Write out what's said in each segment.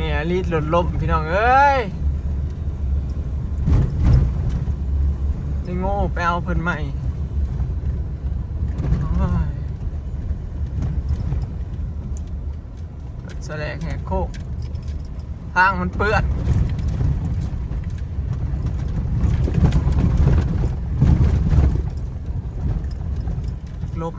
ແມ່ລີດລົດລົ້ມພີ່ນ້ອງເອີຍ ໄດ້ໂງ່ໄປເອົາເພິ່ນໃໝ່. ໂອ້ຍ ສະແຫຼກແຫກໂຄ້ງ ທາງມັນເປື້ອນ ລົບ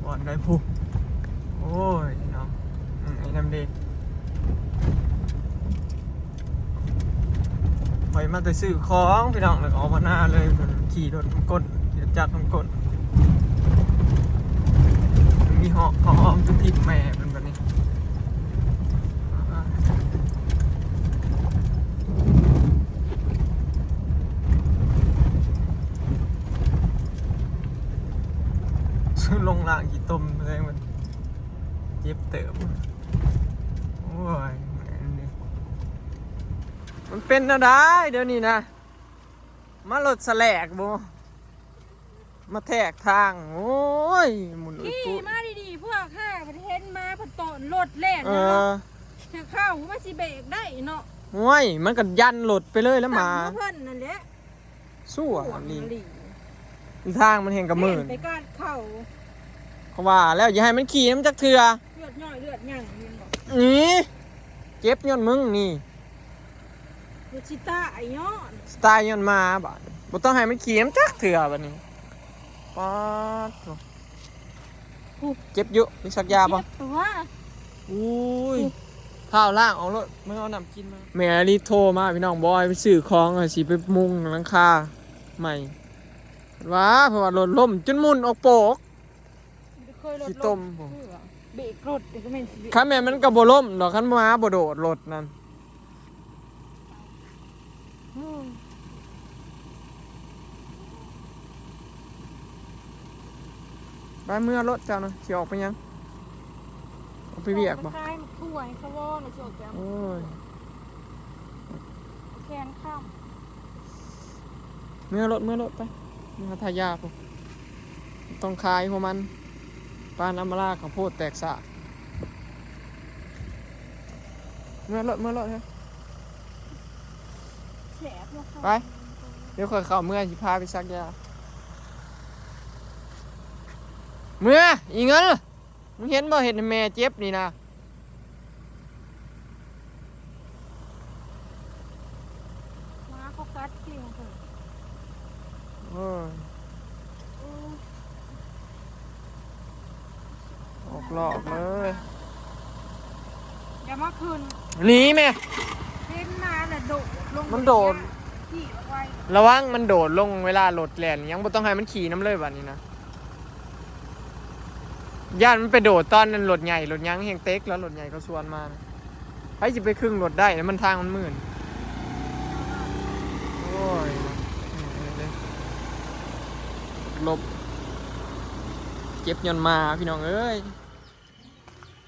ບ່ອນໃດພຸ້ນ. ໂອ້ຍເນາະ ອືມ ໄອ້ນຳເດ ຂ້ອຍມາແຕ່ຊື້ຂອງພີ່ນ້ອງ ແລ້ວກໍອອກມານາເລີຍ. ເພິ່ນຂີ່ລົດນຳກົ້ນ ຂີ່ລົດຈັກນຳກົ້ນ ມີຫອກເຂົ້າອ້ອມຈຸທິ່ມແມ່ເພິ່ນບັດນີ້. ລົງລ້າງຂີ້ຕົມແລ້ວມັນເຈັບເຕີບ. ໂອ້ຍ ແມ່ນເດ້ ມັນເປັນແນວໃດດຽວນີ້ນະ ມາລົດສະແຫຼກບໍ່ ມາແທກທາງ. ໂອ້ຍ ໝຸນອຸດປຸ ຂີ່ມາດີໆ ພວກຂ້າເຫັນມາເພິ່ນຕ້ອນລົດແລ່ນ ເອີ ນະເນາະ ເສື້ອຂາວມັນຊິເບກໄດ້ເນາະ. ໂອ້ຍ ມັນກໍຢັນລົດໄປເລີຍແລ້ວໝາ ຕຳເພິ່ນນັ້ນແຫຼະ. ຊົ່ວອີ່ຫຼີ ອີ່ຫຼີ ທາງມັນແຮ່ງກະໝື່ນ ແລ່ນໄປກາດເຂົາ. ເຂົາວ່າແລ້ວ ຢ່າໃຫ້ມັນຂີ່ນຳຈັກເທື່ອ ເລືອດຍ້ອຍເລືອດຫຍັງແມ່ນບໍ່? ໜີ ເຈັບຍ້ອນມຶງນີ້ ມັນຊິຕາຍຍ້ອນ ຊິຕາຍຍ້ອນໝາບາດນີ້. ບໍ່ຕ້ອງໃຫ້ມັນຂີ່ນຳຈັກເທື່ອບາດນີ້. ປາດໂທ້ ເຈັບຢູ່ ມີສັກຢາບໍ່? ເຈັບຕົວ. ໂອ້ຍ ພ້າວລ້າງອອກໂລດ ເມືອເອົານ້ຳກິນມາ. ແມ່ລີໂທມາພີ່ນ້ອງ ບອກໃຫ້ໄປຊື້ຂອງ ຊິໄປມຸງຫຼັງຄາໃໝ່. ວ່າ ເພາະວ່າລົດລົ້ມຈົນໝຸ່ນອອກໂປກ ເຄີຍລົດລົ້ມ ຂີ້ຕົມພຸ້ນ ເບກລົດກໍແມ່ນຊິເບກ. ຄັນແມ່ນມັນກໍບໍ່ລົ້ມດອກ ຄັນໝາບໍ່ໂດດລົດນັ້ນ. ໄປເມືອໂລດເຈົ້ານະ ຊິອອກໄປຫຍັງ? ອອກໄປວຽກບໍ່? ອອກໄປຂາຍໝາກຖົ່ວໃຫ້ສະວອນ ຊິອອກໄປເອົາ. ໂອ້ຍ ແຂນຄ້ຳ. ເມືອໂລດ ເມືອໂລດໄປ ເມືອຫາທ່າຢາພຸ້ນ. ຕ້ອງຂາຍຫົວມັນ ປານອຳມາລາ ເຂົ້າໂພດແຕກສາກ. ເມືອໂລດ ເມືອໂລດເຮີ້ຍ. ແຊບເນາະ ໄປ ດຽວຂ້ອຍເຂົ້າເມືອ ຊິພາໄປສັກຢາ. ເມືອ ອີເງິນ ມຶງເຫັນບໍ່ ເຮັດໃຫ້ແມ່ເຈັບນີ້ນະ. ໝາເຂົາກັດຂີ້ຂອງເພິ່ນ. ເອີ ໂອ້ຍ ອອກລອກເລີຍ. ຢ່າມາຂຶ້ນ ໜີແມ່. ເຫັນໝາແລ້ວໂດດລົງ ມັນໂດດ ຂີ່ອອກໄວ. ລະວັງມັນໂດດລົງເວລາລົດແລ່ນ ຍັງບໍ່ຕ້ອງໃຫ້ມັນຂີ່ນຳເລີຍບາດນີ້ນະ. ຢ້ານມັນໄປໂດດຕອນນັ້ນ ລົດໃຫຍ່ລົດຫຍັງແຮ່ງເຕັກ ແລ້ວລົດໃຫຍ່ເຂົາສວນມານະ. ໃຜຊິໄປຄຶ່ງລົດໄດ້ ແລ້ວມັນທາງມັນມື່ນ. ໂອ້ຍ ຫຼົບ ເຈັບຍ້ອນໝາພີ່ນ້ອງເອີຍ.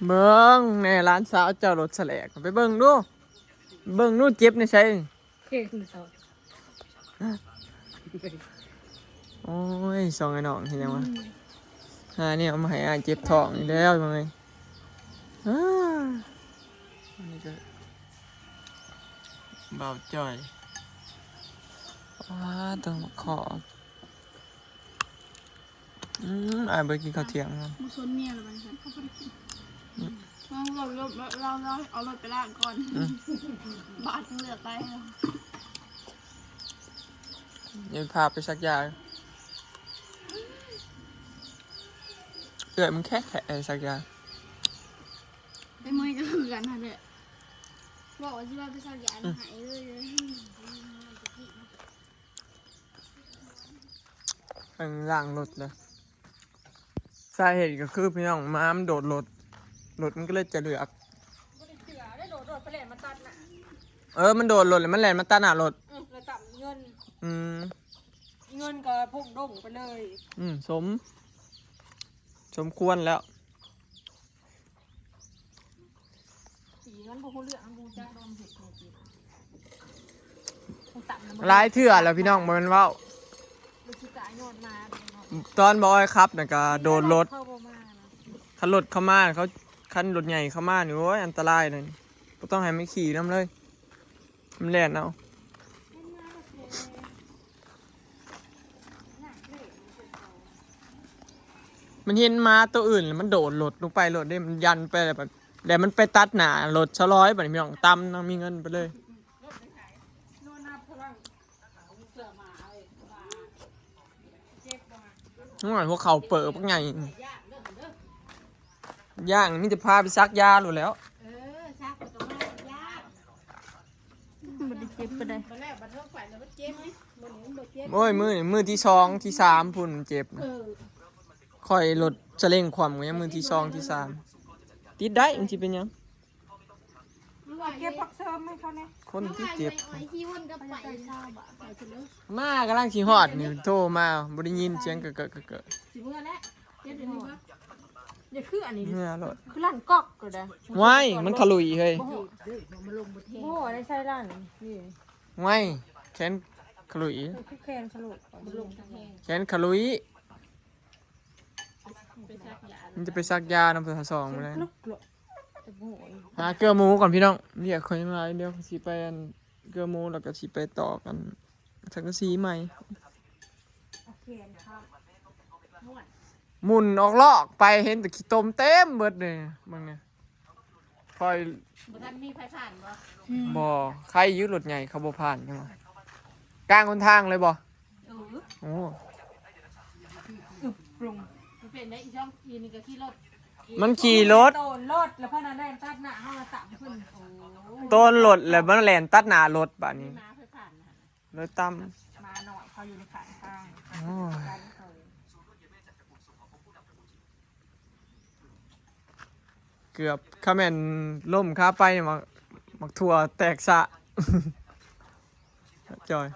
ເບິ່ງແນ່ ຫຼານສາວເຈົ້າລົດສະແຫຼກ ໄປເບິ່ງດູ ເບິ່ງດູ ເຈັບໃນໃສ? ໂອ້ຍ ສອງໄອ້ນ້ອງເຮັດຫຍັງວະ? ອືມ ຫາແນວມາໃຫ້ອ້າຍເຈັບທ້ອງອີກແລ້ວ ວ່າໄງ. ອ້າ ອັນນີ້ກໍບ່າວຈ້ອຍ. ອ້າ ຕ້ອງມາຂໍ ອືມ ອ້າຍບໍ່ໄດ້ກິນເຂົ້າທ່ຽງນຳ. ບໍ່ຊົນເມຍລະບັດນີ້ ເຂົາບໍ່ໄດ້ກິນ. ອືມ ລອງລົດ ລອງ ລອງ ລອງເອົາລົດໄປລ້າງກ່ອນ. ອືມ ບາດຍັງເລືອດໄຫຼ. ດຽວພາໄປສັກຢາ. ເອື້ອຍ ມຶງແຄະແຄະໃຫ້ສັກຢາ. ໄອ້ເມຍກໍຄືກັນຫັ້ນແຫຼະ ບອກວ່າຊິວ່າໄປສັກຢາ ອືມ ໃຫ້ເລີຍ. ເບິ່ງລ້າງລົດເດີ. ສາເຫດກໍຄື ພີ່ນ້ອງ ໝາມັນໂດດລົດ ລົດມັນກໍເລີຍຈະເລືອກ. ບໍ່ໄດ້ເຊື່ອໄດ້ ໂດດລົດໄປແລ່ນມາຕັດໜ້າ. ເອີ ມັນໂດດລົດແລ້ວມັນແລ່ນມາຕັດໜ້າລົດ. ອືມ ແລ້ວຕຳເງິນ. ອືມ ເງິນກໍພົງດົງໄປເລີຍ. ອືມ ສົມ ສົມຄວນແລ້ວ. ສີມັນບໍ່ຮູ້ເລື່ອງ ມັນບໍ່ຮູ້ຈັກ ໂດນເຮັດໃຫ້ເຈັບ. ຫຼາຍເທື່ອແລ້ວພີ່ນ້ອງ ບໍ່ແມ່ນເວົ້າ. ຕອນບໍ່ອ້ອຍຂັບນະກະໂດນລົດ ເຂົາບໍ່ມານະ. ຄັນລົດເຂົ້າມາ ເຂົາ ຄັນລົດໃຫຍ່ເຂົ້າມານີ້ ໂອ້ຍ ອັນຕະລາຍເລີຍ. ບໍ່ຕ້ອງໃຫ້ມັນຂີ່ນຳເລີຍ ມັນແລ່ນເອົາ. ມັນເຫັນໝາໂຕອື່ນ ແລ້ວມັນໂດດລົດລົງໄປໂລດເດ້ ມັນຢັນໄປແລ້ວ ແລ້ວມັນໄປຕັດໜ້າລົດຊາວລອຍ ບາດນີ້ພີ່ນ້ອງ ຕຳນາງມີເງິນໄປເລີຍ. ໂອ້ຍ ຫົວເຂົ່າເປີກບັກໃຫຍ່ ຢ້ານມີແຕ່ພາໄປສັກຢາໂລດແລ້ວ. ເອີ ສັກແລ້ວກໍມາຢາ ມັນບໍ່ໄດ້ເຈັບປານໃດ ບັດແລ້ວບັດລົງໄປແລ້ວມັນເຈັບ ມື້ນີ້ມັນບໍ່ເຈັບ. ໂອ້ຍ ມື້ນີ້ມື້ທີສອງທີສາມພຸ້ນເຈັບ. ເອີ ຂ້ອຍລົດສະເລັງຂວ້ຳກໍຍັງມື້ທີສອງທີສາມ ຕິດໄດ້ ມັນຊິເປັນຫຍັງ? ເກັບຜັກເສີມໃຫ້ເຂົາແດ່. ຄົນທີ່ເຈັບ ມາກຳລັງຊິຮອດນີ້ ໂທມາ ບໍ່ໄດ້ຍິນສຽງກະເກະກະເກະ. ຊິເມືອແລ້ວ ເຈັບດຽວນີ້ບໍ່? ຢ່າຄືອັນນີ້ ເມືອໂລດ ຄືລັນກອກໂລດ. ວ້າຍ ມັນຂະລຸຍເຮີຍ. ໂອ້ ອັນນີ້ໃສ່ລັນນີ້. ວ້າຍ ແຂນຂະລຸຍ ຄືແຂນຂະລຸຍ ແຂນຂະລຸຍ. ມັນຈະໄປສັກຢານຳພະສອງມື້ແລງ. ຫາເກືອໝູກ່ອນພີ່ນ້ອງ ວຽກຂ້ອຍຍັງຫຼາຍ ດຽວຂ້ອຍຊິໄປອັນເກືອໝູ ແລ້ວກໍຊິໄປຕອກອັນສັງກະສີໃໝ່. ໝຸ່ນອອກລອກໄປ ເຫັນແຕ່ຂີ້ຕົມເຕັມເບິດເລີຍ ເບິ່ງແນ່. ຂ້ອຍ ບໍ່ທັນມີໃຜຜ່ານບໍ່? ອືມ ບໍ່ ໃຄຢູ່ ລົດໃຫຍ່ເຂົາບໍ່ຜ່ານ ກາງຫົນທາງເລີຍບໍ່? ເອີ ໂອ້ ອຶບລົງ ມັນເປັນໄດ້ອີ່ຊ່ອງ ອີນີ້ກໍຂີ່ລົດ ມັນຂີ່ລົດ ໂຕນລົດ ແລ້ວພະນັ້ນແລ່ນຕັດໜ້າເຮົາ ລະຕຳຂຶ້ນ. ໂອ້ ໂຕນລົດ ແລ້ວມັນແລ່ນຕັດໜ້າລົດ ບາດນີ້ ມາໃຜຜ່ານນະ ເລີຍຕຳ ໝານ້ອຍເຂົາຢູ່ໃນຂ້າງທາງ. ໂອ້ຍ ເກືອບ ຄັນແມ່ນລົ້ມຄາໄປນີ້ ໝາກ ໝາກຖົ່ວແຕກສະ ຈ່ອຍ.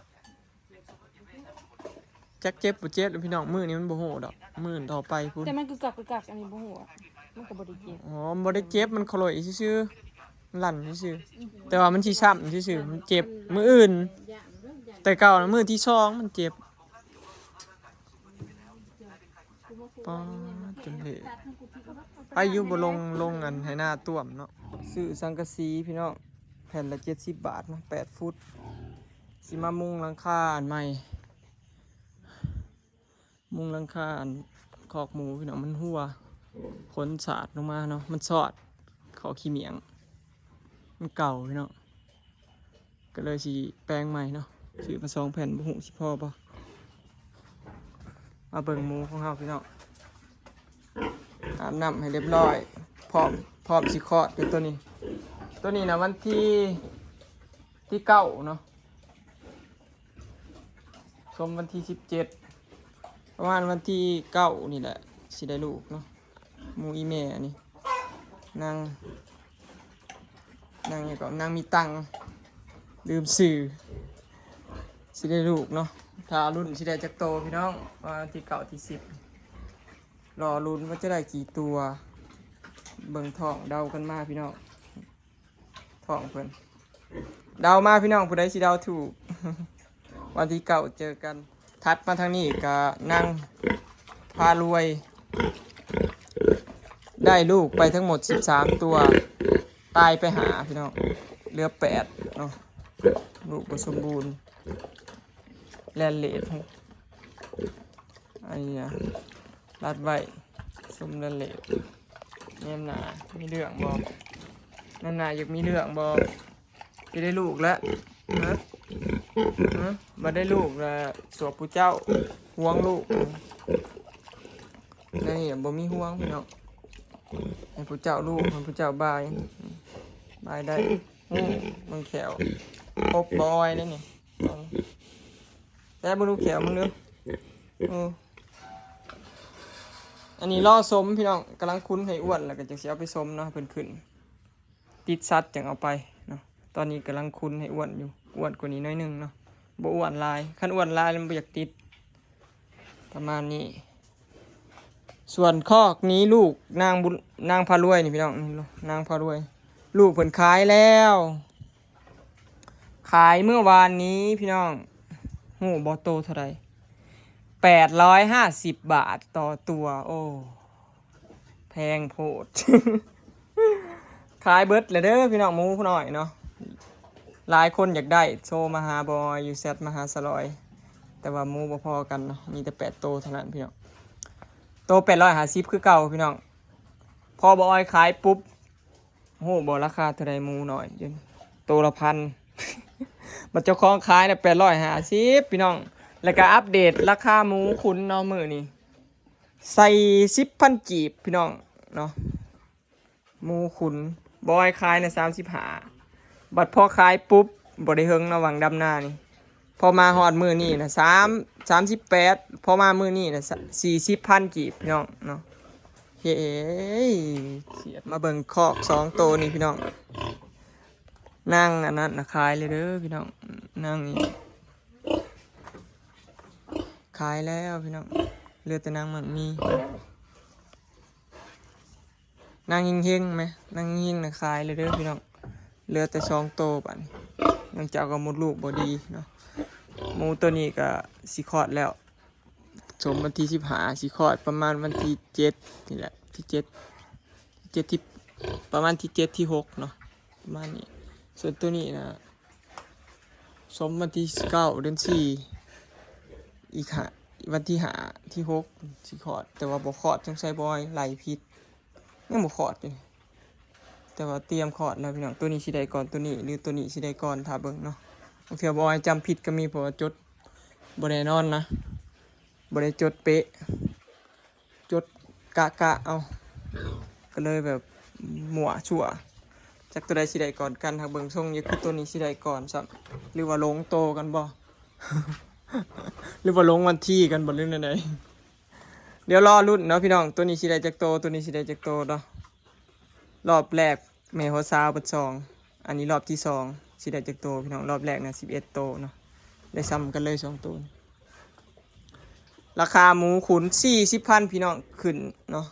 ຈັກເຈັບບໍ່ເຈັບ ພີ່ນ້ອງ ມື້ນີ້ມັນບໍ່ຮູ້ດອກ ມື້ຕໍ່ໄປພຸ້ນ. ແຕ່ມັນກຶກກັກກຶກກັກ ອັນນີ້ບໍ່ຮູ້ ມັນກໍບໍ່ໄດ້ເຈັບ. ອໍ ມັນບໍ່ໄດ້ເຈັບ ມັນຂະລຸຍຊື່ໆ ລັນຊື່ໆ ແຕ່ວ່າມັນຊິຊ້ຳຊື່ໆ ມັນເຈັບມື້ອື່ນ. ແຕ່ເກົ່ານະ ມື້ທີສອງມັນເຈັບ. ປາດ ຈົນເລະ ໄປຢູ່ບໍ່ລົງ ລົງອັນໄຮ່ນາຕ່ວມເນາະ. ຊື້ສັງກະສີພີ່ນ້ອງ ແຜ່ນລະເຈັດສິບບາດເນາະ ແປດຟຸດ ຊິມາມຸງຫຼັງຄາອັນໃໝ່ ມຸງຫຼັງຄາອັນຄອກໝູພີ່ນ້ອງ. ມັນຮົ່ວ ຝົນສາດລົງມາເນາະ ມັນຊອດ ເຂົ້າຂີ້ໝ້ຽງ ມັນເກົ່າພີ່ນ້ອງ. ກໍເລີຍຊິແປງໃໝ່ເນາະ ຊື້ມາສອງແຜ່ນ ບໍ່ຮູ້ຊິພໍບໍ່. ມາເບິ່ງໝູຂອງເຮົາພີ່ນ້ອງ ອາບນ້ຳໃຫ້ຮຽບຮ້ອຍ ພ້ອມ ພ້ອມຊິຄອດເດ້. ໂຕນີ້ ໂຕນີ້ນະ ວັນທີ ທີເກົ້າເນາະ ສົມວັນທີສິບເຈັດ ປະມານວັນທີເກົ້ານີ້ແຫຼະ ຊິໄດ້ລູກເນາະ. ໝູອີແມ່ນີ້ ນາງ ນາງຫຍັງເກາະ ນາງມີຕັງ ລືມຊື່ ຊິໄດ້ລູກເນາະ. ຖ້າລຸ້ນຊິໄດ້ຈັກໂຕພີ່ນ້ອງ ວ່າທີເກົ້າທີສິບ ລໍລຸ້ນວ່າຈະໄດ້ກີ່ຕົວ. ເບິ່ງທ້ອງເດົາກັນມາພີ່ນ້ອງ ທ້ອງເພິ່ນ ເດົາມາພີ່ນ້ອງ ຜູ້ໃດຊິເດົາຖືກ ວັນທີເກົ້າເຈີກັນ. ຖັດມາທາງນີ້ກະນາງພາລວຍ ໄດ້ລູກໄປທັງໝົດສິບສາມຕົວ ຕາຍໄປຫ້າພີ່ນ້ອງ ເຫຼືອແປດເນາະ. ລູກບໍ່ສົມບູນ ແລ່ນເລດ ອັນນີ້ນະ ລັດໄວ້ ສົມແລ່ນເລດ. ແນມໜ້າມີເລື່ອງບໍ່? ແນມໜ້າຢາກມີເລື່ອງບໍ່? ຊິໄດ້ລູກແລ້ວ ຮະ ຮະ ບໍ່ໄດ້ລູກແລ້ວ ສວບຜູ້ເຈົ້າຫວງລູກ. ໃນນີ້ບໍ່ມີຫວງພີ່ນ້ອງ ໃຫ້ຜູ້ເຈົ້າລູກ ໃຫ້ຜູ້ເຈົ້າບາຍ ບາຍໄດ້. ໂອ້ ເບິ່ງແຂ້ວ ຄົບບໍ່ອອຍເດ້ນີ້. ແຕ່ເບິ່ງດູແຂ້ວມັນເດີ. ເອີ ອັນນີ້ລໍສົມພີ່ນ້ອງ ກຳລັງຂຸນໃຫ້ອ້ວນ ແລ້ວກໍຈັ່ງຊິເອົາໄປສົມເນາະ ໃຫ້ເພິ່ນຂຶ້ນ ຕິດສັດຈັ່ງເອົາໄປເນາະ. ຕອນນີ້ກຳລັງຂຸນໃຫ້ອ້ວນຢູ່ ອ້ວນກວ່ານີ້ໜ້ອຍໜຶ່ງເນາະ ບໍ່ອ້ວນຫຼາຍ ຄັນອ້ວນຫຼາຍແລ້ວມັນບໍ່ຢາກຕິດ ປະມານນີ້. ສ່ວນຄອກນີ້ລູກນາງບຸນ ນາງພາລວຍນີ້ພີ່ນ້ອງ ນີ້ນາງພາລວຍ ລູກເພິ່ນຂາຍແລ້ວ ຂາຍເມື່ອວານນີ້ພີ່ນ້ອງ ຮູ້ບໍ່ໂຕເທົ່າໃດ? ແປດຮ້ອຍຫ້າສິບບາດຕໍ່ຕົວ. ໂອ້ ແພງໂພດ. ຂາຍເບິດແລ້ວເດີພີ່ນ້ອງ ໝູນ້ອຍເນາະ. ຫຼາຍຄົນຢາກໄດ້ ໂທມາຫາບ່າວອອຍຢູ່ ແຊັດມາຫາສະຫຼອຍ ແຕ່ວ່າໝູບໍ່ພໍກັນເນາະ ມີແຕ່ແປດໂຕເທົ່ານັ້ນພີ່ນ້ອງ. ໂຕແປດຮ້ອຍຫ້າສິບຄືເກົ່າພີ່ນ້ອງ. ພໍບ່າວອອຍຂາຍປຸບ ຮູ້ບໍ່ລາຄາເທົ່າໃດໝູນ້ອຍ? ໂຕລະພັນ ບັດເຈົ້າຂອງຂາຍນະ ແປດຮ້ອຍຫ້າສິບພີ່ນ້ອງ. ແລ້ວກະອັບເດດລາຄາໝູຂຸນເນາະ ມື້ນີ້ໃສ່ສິບພັນກີບພີ່ນ້ອງເນາະ. ໝູຂຸນ ບ່າວອອຍຂາຍນະ ສາມສິບຫ້າ ບັດພໍຂາຍປຸບ ບໍ່ໄດ້ເຫິງເນາະ ຫວ່າງດຳນານີ້ ພໍມາຮອດມື້ນີ້ນະ ສາມ ສາມສິບແປດ ພໍມາມື້ນີ້ນະ ສີ່ສິບພັນກີບພີ່ນ້ອງເນາະ. ເຮີ້ຍ ມາເບິ່ງຄອກສອງໂຕນີ້ພີ່ນ້ອງ. ນາງອັນນັ້ນນະຂາຍແລ້ວເດີພີ່ນ້ອງ ນາງນີ້ຂາຍແລ້ວພີ່ນ້ອງ ເຫຼືອແຕ່ນາງໝາກມີ. ນາງເຮັງໆ ແມະ ນາງເຮັງໆ ນະຂາຍແລ້ວເດີພີ່ນ້ອງ ເຫຼືອແຕ່ສອງໂຕບາດນີ້. ເນື່ອງຈາກວ່າມົດລູກບໍ່ດີເນາະ. ໝູໂຕນີ້ກະຊິຄອດແລ້ວ ສົມວັນທີສິບຫ້າ ຊິຄອດປະມານວັນທີເຈັດນີ້ແຫຼະ ທີເຈັດ ທີເຈັດ ທີ່ ປະມານທີເຈັດ ທີຫົກເນາະ ປະມານນີ້. ສ່ວນໂຕນີ້ນະ ສົມວັນທີເກົ້າ ເດືອນສີ່ ອີກຫ້າ ວັນທີຫ້າ ທີຫົກຊິຄອດ ແຕ່ວ່າບໍ່ຄອດ ສົງໄສບ່າວອອຍໄລ່ຜິດ ຍັງບໍ່ຄອດຢູ່ ແຕ່ວ່າຕຽມຄອດແລ້ວພີ່ນ້ອງ. ໂຕນີ້ຊິໄດ້ກ່ອນໂຕນີ້ ຫຼື ໂຕນີ້ຊິໄດ້ກ່ອນ ຖ້າເບິ່ງເນາະ. ບາງເທື່ອບ່າວອອຍຈຳຜິດກໍມີ ເພາະວ່າຈົດບໍ່ແນ່ນອນນະ ບໍ່ໄດ້ຈົດເປະ ຈົດກະກະເອົາ ກໍເລີຍແບບມົ້ວຊົ່ວ ຈັກໂຕໃດຊິໄດ້ກ່ອນກັນ. ຫາກເບິ່ງຊົງຢູ່ຄືໂຕນີ້ຊິໄດ້ກ່ອນຊ້ຳ ຫຼືວ່າຫຼົງໂຕກັນບໍ່ ຫຼືວ່າຫຼົງວັນທີກັນບໍ່ ຫຼືແນວໃດ. ດຽວລໍລຸ້ນເນາະພີ່ນ້ອງ ໂຕນີ້ຊິໄດ້ຈັກໂຕ ໂຕນີ້ຊິໄດ້ຈັກໂຕເນາະ. ລອບແລກ ແມ່ຫົວສາວເບິດສອງ ອັນນີ້ລອບທີສອງ ຊິໄດ້ຈັກໂຕພີ່ນ້ອງ. ລອບແລກນະ ສິບເອັດໂຕເນາະ ໄດ້ຊ້ຳກັນເລີຍສອງໂຕ. ລາຄາໝູຂຸນ ສີ່ສິບພັນພີ່ນ້ອງ ຂຶ້ນເນາະ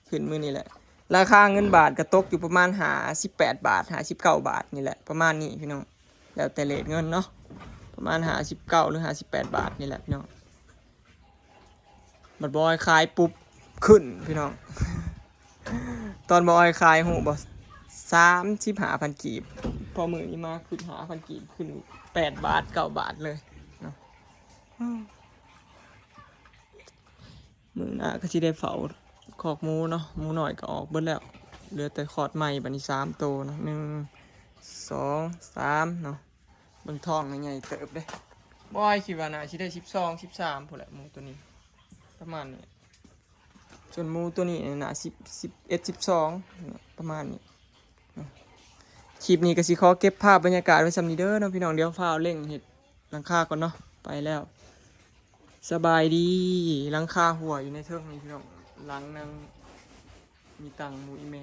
ຂຶ້ນມື້ນີ້ແຫຼະ. ລາຄາເງິນບາດກໍຕົກຢູ່ປະມານຫ້າສິບແປດບາດ ຫ້າສິບເກົ້າບາດນີ້ແຫຼະ ປະມານນີ້ພີ່ນ້ອງ ແລ້ວແຕ່ເຣດເງິນເນາະ ປະມານຫ້າສິບເກົ້າ ຫຼື ຫ້າສິບແປດບາດນີ້ແຫຼະພີ່ນ້ອງ. ບັດບ່າວອອຍຂາຍປຸບ ຂຶ້ນພີ່ນ້ອງ. ຕອນບ່າວອອຍຂາຍຮູ້ບໍ່ ສາມສິບຫ້າພັນກີບ ພໍມື້ນີ້ມາຂຶ້ນຫ້າພັນກີບ ຂຶ້ນແປດບາດເກົ້າບາດເລີຍເນາະ. ມື້ໜ້າກໍຊິໄດ້ເຝົ້າຄອກໝູເນາະ ໝູນ້ອຍກໍອອກເບິດແລ້ວ ເຫຼືອແຕ່ຄອດໃໝ່. ບາດນີ້ສາມໂຕເນາະ ໜຶ່ງ ສອງ ສາມເນາະ. ເບິ່ງທ້ອງໃຫຍ່ເຕີບເດ້ ບ່າວອອຍຄິດວ່າໜ້າຊິໄດ້ສິບສອງ ສິບສາມພຸ້ນແຫຼະ ໝູໂຕນີ້ ປະມານນີ້. ສ່ວນໝູໂຕນີ້ໜ້າສິບ ສິບເອັດ ສິບສອງ ປະມານນີ້ເນາະ. ຄລິບນີ້ກໍຊິຂໍເກັບພາບບັນຍາກາດໄວ້ສ່ຳນີ້ເດີເນາະພີ່ນ້ອງ. ດຽວຟ້າວເລັ່ງເຮັດຫຼັງຄາກ່ອນເນາະ ໄປແລ້ວ. ສະບາຍດີ. ຫຼັງຄາຮົ່ວຢູ່ໃນເທິງນີ້ພີ່ນ້ອງ ຫຼັງນາງມີຕັງໝູອີ່ແມ່.